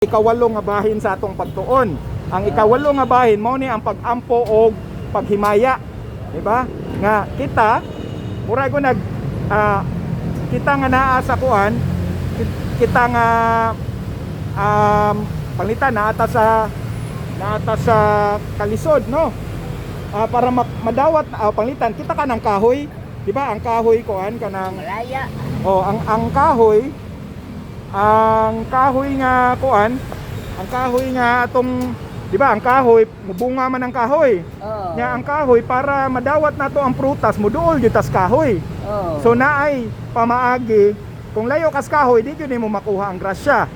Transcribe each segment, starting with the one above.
Ikawalo nga bahin sa atong pagtuon. Ang ikawalo nga bahin mao ni ang pag-ampo og paghimaya. Di ba? Nga kita murag ko nag kita nga naa sa kuan, kita nga panglitan naata sa kalisod, no? Para madawat panglitan kita ka ng kahoy, di ba? Ang kahoy kuan kanang Malaya. Oh, ang kahoy nga kuan, ang kahoy nga atong, di ba, ang kahoy mubunga man ang kahoy. Oo. Nya ang kahoy, para madawat nato ang prutas, muduol gyud tas kahoy. Oo. So naay pamaagi, kung layo kas kahoy, di gyud nimo makuha ang grasya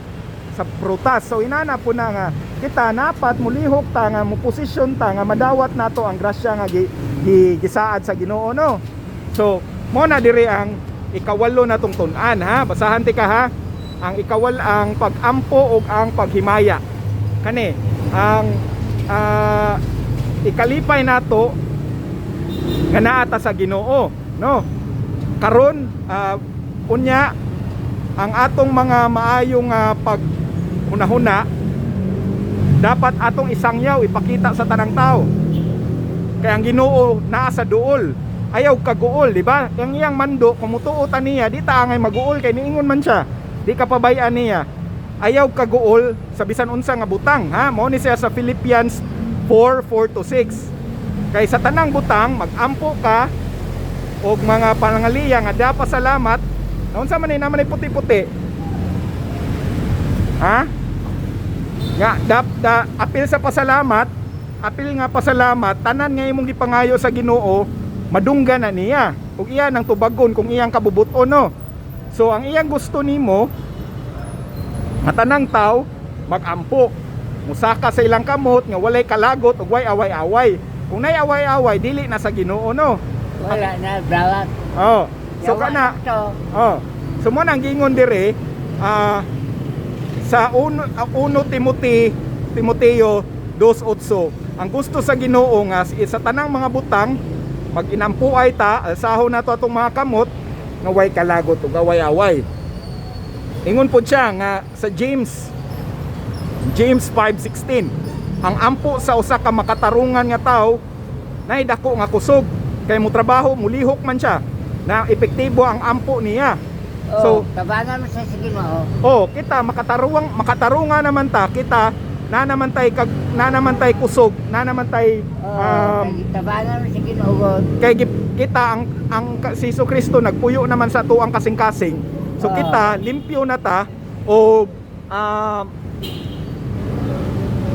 sa prutas. So inana po na nga kita napat mulihok ta nga mo posisyon ta nga madawat nato ang grasya nga gisaad sa Ginoo, no. So mo na diri ang ikawalo na tong tun-an, ha. Basahan ti ka, ha. Ang ikawal, ang pag-ampo ug ang paghimaya. Kani ang ikalipay nato nga naa ta sa Ginoo, no? Karon unya ang atong mga maayong pag hunahuna dapat atong isangyaw, ipakita sa tanang tao. Kay ang Ginoo naa sa duol. Ayaw kaguol, di ba? Ang iyang mando, kung mutuo ta niya, di ta angay maguol kay niingon man siya. Di ka pabayaan niya. Ayaw kaguol sa bisan unsa nga butang, ha? Mao ni siya sa Philippians 4:4 to 6. Kay sa tanang butang magampo ka og mga pangaliya nga dapat salamat. Naunsa man ni naman ni puti-puti? Ha? Nga dap da, apil sa pasalamat, apil nga pasalamat, tanan nga imong gipangayo sa Ginoo, madunggan na niya. Ug iya nang tubagon kung iyang kabubuton, no. So ang iyang gusto nimo nga tanang tao magampo. Musaka sa ilang kamot nga walay kalagot ug way away-away. Kung nay away-away, dili na sa Ginoo, no. Wala na, brawak. Oh. So Yawa kana to. Oh. So mo nang giingon dire sa 1 Timoteo 2:8, ang gusto sa Ginoo nga sa tanang mga butang maginampuay ta, alsahon nato atong mga kamot nga way kalagot ug away-away. Ingon po siya nga sa James James 5:16, ang ampo sa usa ka makatarungan nga tawo nay dako nga kusog, kay mo trabaho, mulihok man siya na epektibo ang ampo niya. Oo. So, tabangan mo sa Ginoo. Oh, kita makatarungan naman ta, kita na naman tay kag na naman tay kusog, na naman tay Oo. Tabangan mo sa Ginoo. Kay kita ang si Jesu Kristo nagpuyo naman sa tuang kasing-kasing. So kita limpyo na ta o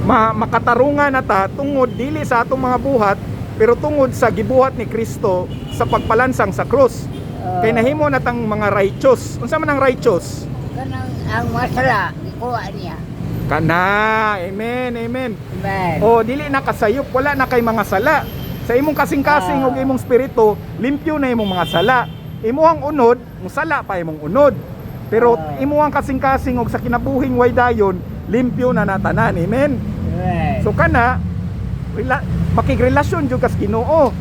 makatarungan na ta tungod dili sa atong mga buhat pero tungod sa gibuhat ni Kristo sa pagpalansang sa krus. Oo. Kay nahimo na tang mga righteous. Unsa man ang righteous? Kanang ang masala, gikuha niya. Kana, amen, amen. Amen. O dili na kasayop, wala na kay mga sala. Sa imong kasing-kasing ug imong espiritu, limpyo na imong mga sala. Imuhang unod, musala pa imong unod. Pero imuhang kasing-kasing ug sa kinabuhing way dayon, limpyo na natanan. Amen. Amen. So kana makigrelasyon jud kas Ginoo.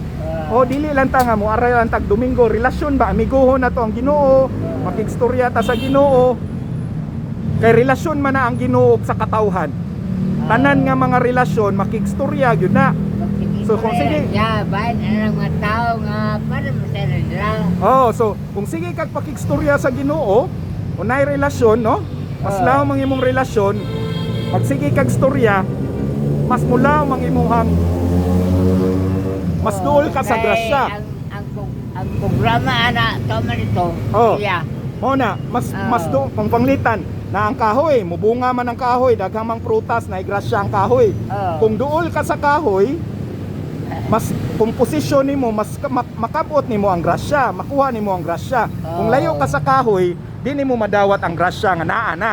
O dili lang ta nga mo aray lang tag Domingo, relasyon ba, amigohon na to ang Ginoo, makigstorya ta sa Ginoo. Kay relasyon man na ang Ginoo sa katawhan. Tanan nga mga relasyon makigstorya gyud na. So, kung sige- Ya, bahin ang mga tao nga para masaya nila. Oh, so kung sige kag pakigstorya sa Ginoo, unay relasyon, no? Mas lawom ang imong relasyon, pag sige kag storya, mas mulaw ang imuhang mas duol ka sa Kay grasya. Ang programa ana to man ito. Oo. Iya. Mo na, mas mas do kung panglitan na ang kahoy, mubunga man ang kahoy, daghang mang prutas, na grasya ang kahoy. Oo. Kung duol ka sa kahoy, mas kung posisyon nimo mas makabot nimo ang grasya, makuha nimo ang grasya. Kung layo ka sa kahoy, di nimo madawat ang grasya nga naa na.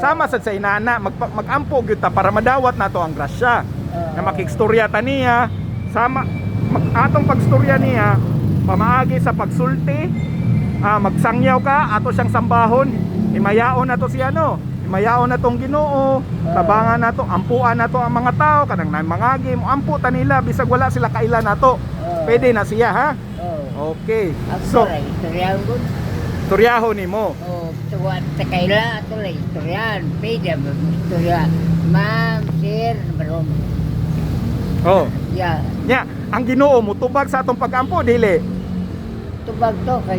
Sama sad sa inana, magampo gyud ta para madawat nato ang grasya. Oo. Na makigstorya ta niya, sama atong pagstorya niya pamaagi sa pagsulti, magsangyaw ka, ato siyang sambahon, himayaon nato siya, no? Himayaon natong Ginoo, tabangan nato, ampuan nato ang mga tao kanang mangagi mo ampo ta nila bisag wala sila kaila nato. Oo. Pwede na siya, ha? Oo. Okay. Ang So, istorya ko. Istoryahon nimo. O, tuwa sa kaila ato lang istoryahan. Pwede mo istorya. Ma'am, sir, marom. Oh. Ya, Nya, ang Ginoo motubag sa atong pagampo, dili? Tubag to kay